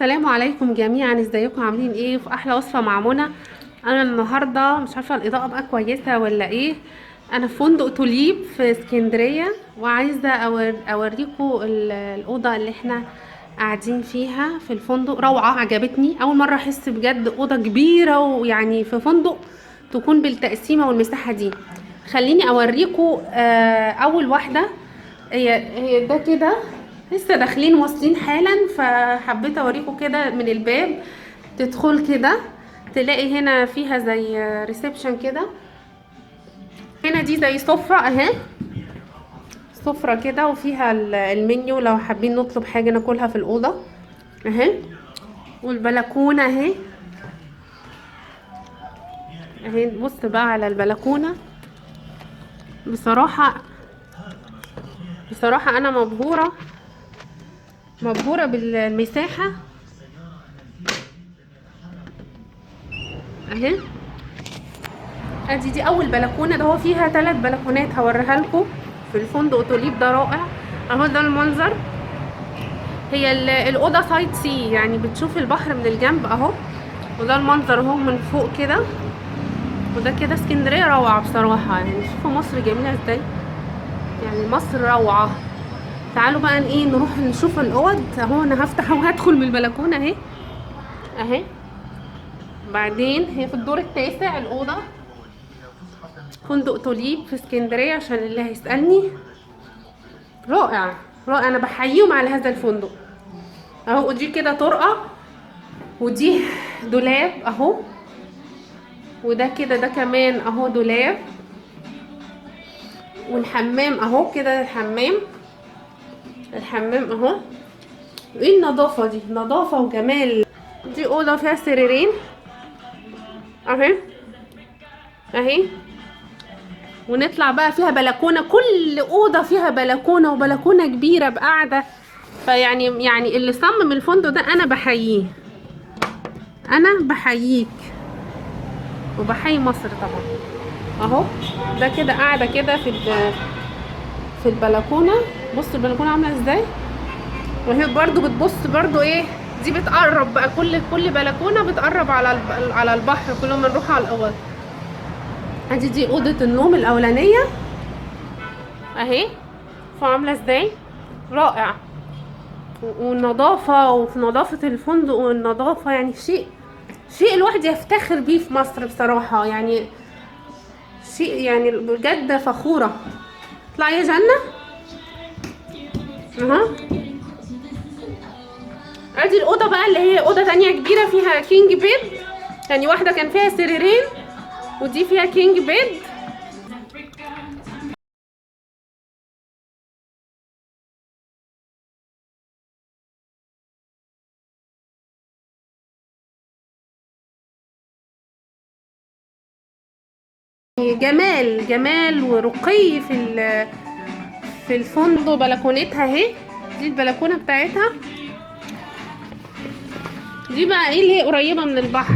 السلام عليكم جميعا، ازيكم عاملين ايه؟ في احلى وصفه مع منى. انا النهارده مش عارفه الاضاءة بقى كويسة ولا ايه. انا في فندق توليب في اسكندرية، وعايزه اوريكم الاوضة اللي احنا قاعدين فيها في الفندق. روعه، عجبتني. اول مرة احس بجد اوضة كبيرة، ويعني في فندق تكون بالتقسيمه والمساحة دي. خليني اوريكم. اول واحدة هي ده كده، لسه داخلين واصلين حالا، فحبيت اوريكم كده من الباب. تدخل كده تلاقي هنا فيها زي reception كده، هنا دي زي سفرة اهي، سفرة كده وفيها المنيو لو حابين نطلب حاجة ناكلها في الأوضة اهي، والبلكونة اهي اهي. بص بقى على البلكونة. بصراحة انا مبهورة، مبهورة بالمساحة اهي. ادي دي اول بلكونة، ده هو فيها 3 بلكونات هوريها لكم في الفندق توليب ده رائع اهو. ده المنظر. هي الاوضة side sea، يعني بتشوف البحر من الجنب اهو، وده المنظر اهو من فوق كده. وده كده اسكندرية روعه بصراحة، يعني شوفوا مصر جميلة ازاي، يعني مصر روعه. تعالوا بقى ايه نروح نشوف الاوض اهو. انا هفتح وهدخل من البلكونه اهي اهي. بعدين هي في الدور التاسع الاوضة، فندق توليب في اسكندرية، عشان اللي هيسالني. رائع رائع، انا بحييهم على هذا الفندق اهو. ودي كده طرقه، ودي دولاب اهو، وده كده ده كمان اهو دولاب، والحمام اهو كده، الحمام اهو. ايه النظافة دي، نظافة وجمال. دي اوضة فيها سريرين اهي اهي، ونطلع بقى فيها بلكونة، كل اوضة فيها بلكونة، وبلكونه كبيرة بقعده. فيعني اللي صمم الفندق ده انا بحييه، انا بحييك وبحيي مصر طبعا اهو. ده كده قاعدة كده في البلكونه. بص البلكونه عامله ازاي، وهي برضو بتبص برضو ايه، دي بتقرب بقى، كل بلكونة بتقرب على البحر كل ما نروح على الاوض. ادي دي اوضة النوم الاولانية اهي، فعامله ازاي، رائع. والنظافة، وفي نظافة الفندق والنظافة، يعني شيء الواحد يفتخر بيه في مصر بصراحة، يعني شيء يعني بجد فخورة. اطلعي يا جنة اهو. ادي الاوضة بقى اللي هي اوضة تانية كبيرة فيها king bed، يعني واحدة كان فيها سريرين ودي فيها king bed. جمال جمال ورقي في الفندق. بلكونتها اهي، دي البلكونه بتاعتها. دي بقى ايه اللي هي قريبه من البحر.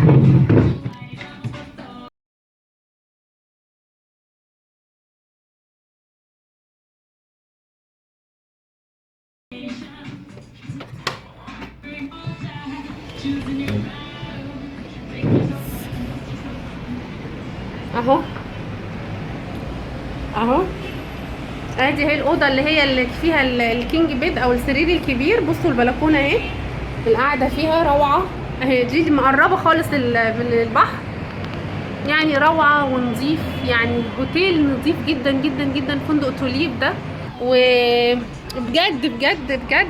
اهو اهو، ادي هي الاوضة اللي هي اللي فيها ال king bed او السرير الكبير. بصوا البلكونه اهي، القعدة فيها روعه اهي، دي مقربة خالص من البحر، يعني روعه ونظيف، يعني هوتيل نظيف جدا جدا جدا فندق توليب ده. وبجد بجد بجد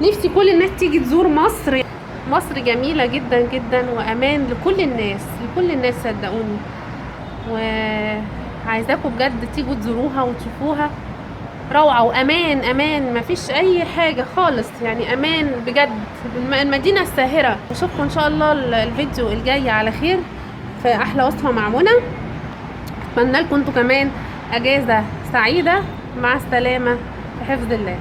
نفسي كل الناس تيجي تزور مصر. مصر جميلة جدا جدا وامان لكل الناس، لكل الناس صدقوني. وعايزاكم بجد تيجوا تزوروها وتشوفوها، روعة وأمان، أمان مفيش أي حاجة خالص، يعني أمان بجد. المدينة الساهرة. أشوفكم إن شاء الله الفيديو الجاي على خير في أحلى وصفة مع منى. أتمنى لكم انتوا كمان أجازة سعيدة. مع السلامة، في حفظ الله.